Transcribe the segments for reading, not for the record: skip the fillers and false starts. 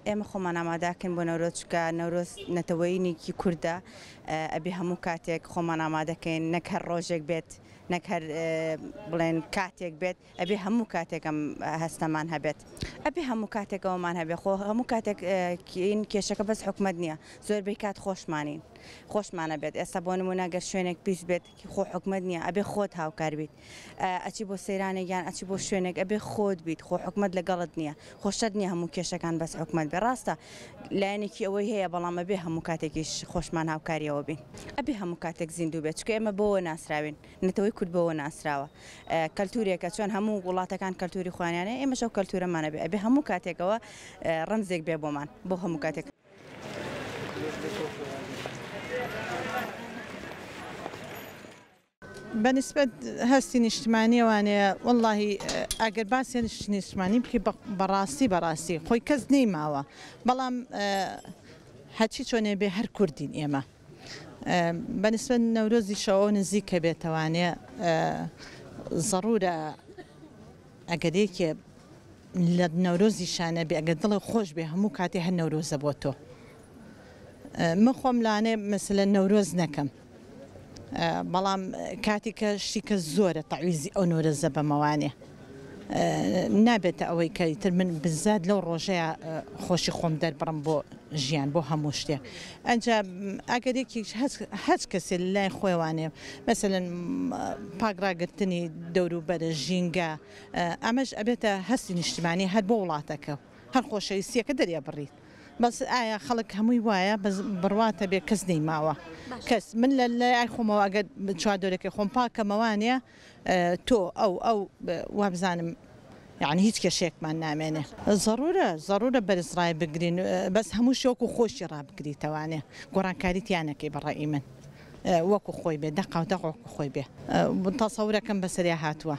ئێمە خۆمان ئامادەکەین بۆ نەورۆز، چونکە نەورۆز نەتەوەیینێکی کوردە، ئەبێ هەموو کاتێک خۆمان ئامادەکەین، نەک هەر ڕۆژێک بێت، نەک هەر بڵێن کاتێک بێت، ئەبێ هەموو کاتێک ئەم هەستەمان هەبێت. ئەبێ هەموو کاتێک ئەوەمان هەبێ، خۆ هەموو کاتێک کێشەکە بەس حکومەت نییە، زۆربەی کات خۆشمانین، خۆشمان ئەبێت. ئێستا بۆ نموونە گەر شوێنێک پیس بێت، خۆ حکومەت نییە، ئەبێ خۆت هاوکار بیت. ئەچی بۆ سەیرانێک یان ئەچی بۆ شوێنێک ئەبێ خۆت بیت، خۆ حکومەت لەگەڵت نییە، خۆ شەرت نییە هەموو کێشەکان بەس حکومەت بێ. ڕاستە لایەنێکی ئەوەی هەیە، بەڵام ئەبێ هەموو کاتێکیش خۆشمان هاوکاری ئەوە بین. ئەبێ هەموو کاتێک زیندوو بێت، چونکە ئێمە بەوە ناسراوین، نەتەوەی کورد بەوە ناسراوە. کەلتورێکە، چۆن هەموو وڵاتەکان کەلتوری خۆیانیان هەیە، ئێمەش ئەو کەلتورەمان هەبێ. ئەبێ هەموو کاتێک ئەوە ڕەمزێک بێ بۆمان، بۆ هەموو کاتێک. بە نیسبەت هەستی نیشتمانیەوانێ وەڵاهی ئەگەر باسی هەستی نیشتمانی بکەی بەڕاستی بەڕاستی خۆی کەس نەیماوە بەڵام هەرچی چۆنێ بێ هەر کوردین ئێمە بە نیسبەت نەورۆزیشەوە نزیکە بێتەوانێ زەڕورە ئەگەر یەکێ لە نەورۆزیشا نەبێ ئەگەر دڵێ خۆش بێ هەموو کاتێ هەر نەورۆزە بۆ تۆ من خۆم لانێ مەسەلەن نەورۆز نەکەم بەڵام کاتی کە شتی کە زۆرە تەعویزی ئەو نەورۆزە بەمەوانێ نابێتە ئەوەی کە ئیتر من بزات لەو ڕۆژەیە خۆشی خۆم دەربڕم بۆ ژیان بۆ هەموو شتێک ئەجا ئەگەر یەکێک هەچ کەسێ لای خۆیوانێ مەسەلەن پاک ڕاگرتنی دەوروبەرە ژینگە ئەمەش ئەبێتە هەستی نیشتمانی هەر بۆ وڵاتەکە و هەر خۆشەویستیەکە دەریەبڕیت بەس ئایا خەڵک هەمووی وایە بەس بڕواتە بێ کەس نەیماوە کەس من لە لای خۆمەوە ئەگەر چواردەورەکەی خۆم پاکەمەوانە تۆ ئەو ئەو وابزانم یعنی هیچ کێشەیەکمان نامێنێ. زەڕورە زەڕورە بەرز ڕای بگرین بەس هەمووشی وەکو خۆشی ڕابگریتەوانێ گۆڕانکاری تیا نەکەی بە ڕەئی من وەکو خۆی بێ دەقاو دەق وەکو خۆی بێ تەسەورەکەم بەسەریا هاتووە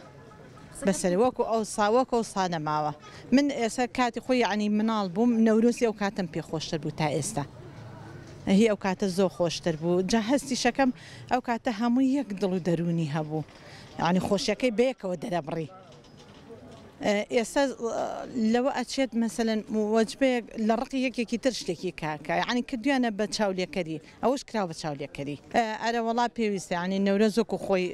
بەسەر وەکو ئەوسا وەکو ئەوسا نەماوە من ئێستا کاتی خۆی یعنی مناڵ بووم نەورۆزی ئەو کاتەم پێ خۆشتر بوو تا ئێستا هی ئەو کاتە زۆر خۆشتر بوو جا هەستیشەکەم ئەو کاتە هەمووی یەک دڵ و دەروونی هەبوو یعنی خۆشیەکەی بەیەکەوە دەرەبڕی ئێستا لەوە ئەچێت مەسەلەن وەجبەیەک لە ڕقی یەکێکی تر شتێکی کاکە یعنی کردویانە بە چاولێکەری ئەوەش کراوە بە چاولێکەری. ئەرە وەڵا پێویستە یانی نەورۆز وەکو خۆی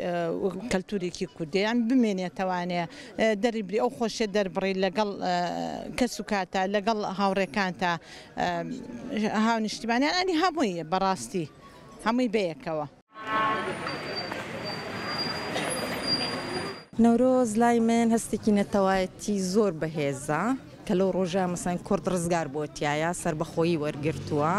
کەلتورێکی کوردیە یان بمێنێتەوانێ دەری بری ئەو خۆشیە دەربڕی لەگەڵ کەس و کارتا لەگەڵ هاوڕێکانتا هاونیشتیمانیان ئەنی هەمووی بەڕاستی هەمووی بەیەکەوە. نەورۆز لای من هەستێکی نەتەوایەتی زۆر بەهێزە کە لەو ڕۆژە مەسەن کورد ڕزگار بووە تیایا سەربەخۆیی وەرگرتووە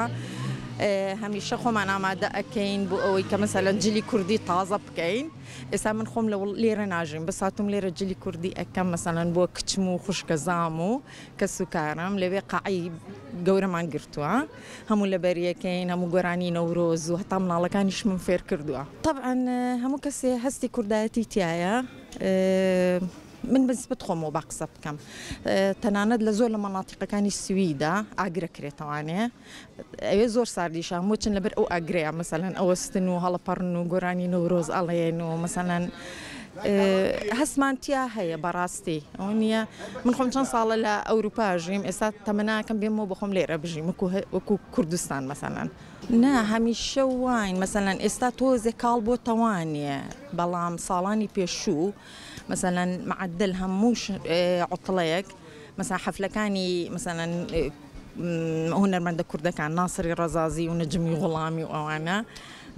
هەمیشە خۆمان ئامادە ئەکەین بۆ ئەوەی کە مەسەلەن جلی کوردی تازە بکەین ئێستا من خۆم لە لێرە ناژیم بەس هاتووم لێرە جلی کوردی ئەکەم مەسەلەن بۆ کچم و خوشکەزام و کەسوکارم لەوێ قاعەی گەورەمان گرتووە هەموو لەبەریەکەین هەموو گۆرانی نەورۆز و هەتا مناڵەکانیشمم فێر کردووە. تەبعەن هەموو کەسێ هەستی کوردایەتی تیایە من بە نسبەت خۆمەوە با قسە بکەم تەنانەت لە زۆر لە مەناتیقەکانی سویدا ئاگرە کرێتەوانێ ئەوێ زۆر ساردیشە هەموو چن لەبەر ئەو ئاگرەیە مەسەلەن ئەوەستن و هەڵەپەڕن و گۆرانی نەورۆز ئەڵێن و مەسەلەن هەستمان تیا هەیە بەڕاستی ئەوە نییە من خۆم چەند ساڵە لە ئەوروپا ژیم ئێستا تەمەناکەم بێمەوە بەخۆم لێرە بژیم وەکو وەکو کوردستان مەسەلەن. نا هەمیشە واین مەسەلەن ئێستا تۆزێ کاڵ بۆتەوانێ بەڵام ساڵانی پێشوو مەسەلەن معەدەل هەموو عوتڵەیەک مەسەلەن حەفلەکانی مەسەلەن هونەرمەندە کوردەکان ناسری ڕەزازی و نەجمی غوڵامی و ئەوانە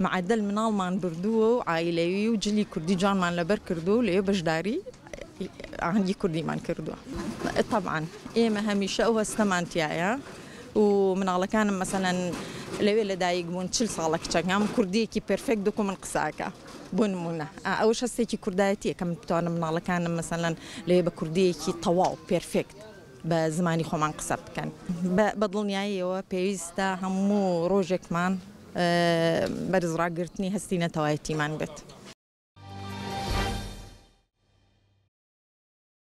معەدەل مناڵمان بردووە و عایلەوی و جلی کوردی جوانمان لەبەر کردووە و لەوێ بەشداری ئاهەنگی کوردیمان کردووە. تەبعەن ئێمە هەمیشە ئەو هەستەمان تیایە و مناڵەکانم مەسەلەن لەوێ لەدایک بوون چل ساڵە کچەکەم کوردییەکی پێرفێکت وەکو من قسە ئەکا بۆ نموونە ئەوەش هەستێکی کوردایەتییە کە من بتوانم مناڵەکانم مەسەلەن لەوێ بە کوردییەکی تەواو پێرفێکت بە زمانی خۆمان قسە بکەن. بە دڵنیاییەوە پێویستە هەموو ڕۆژێکمان بەرز ڕاگرتنی هەستی نەتەوایەتیمان بێت.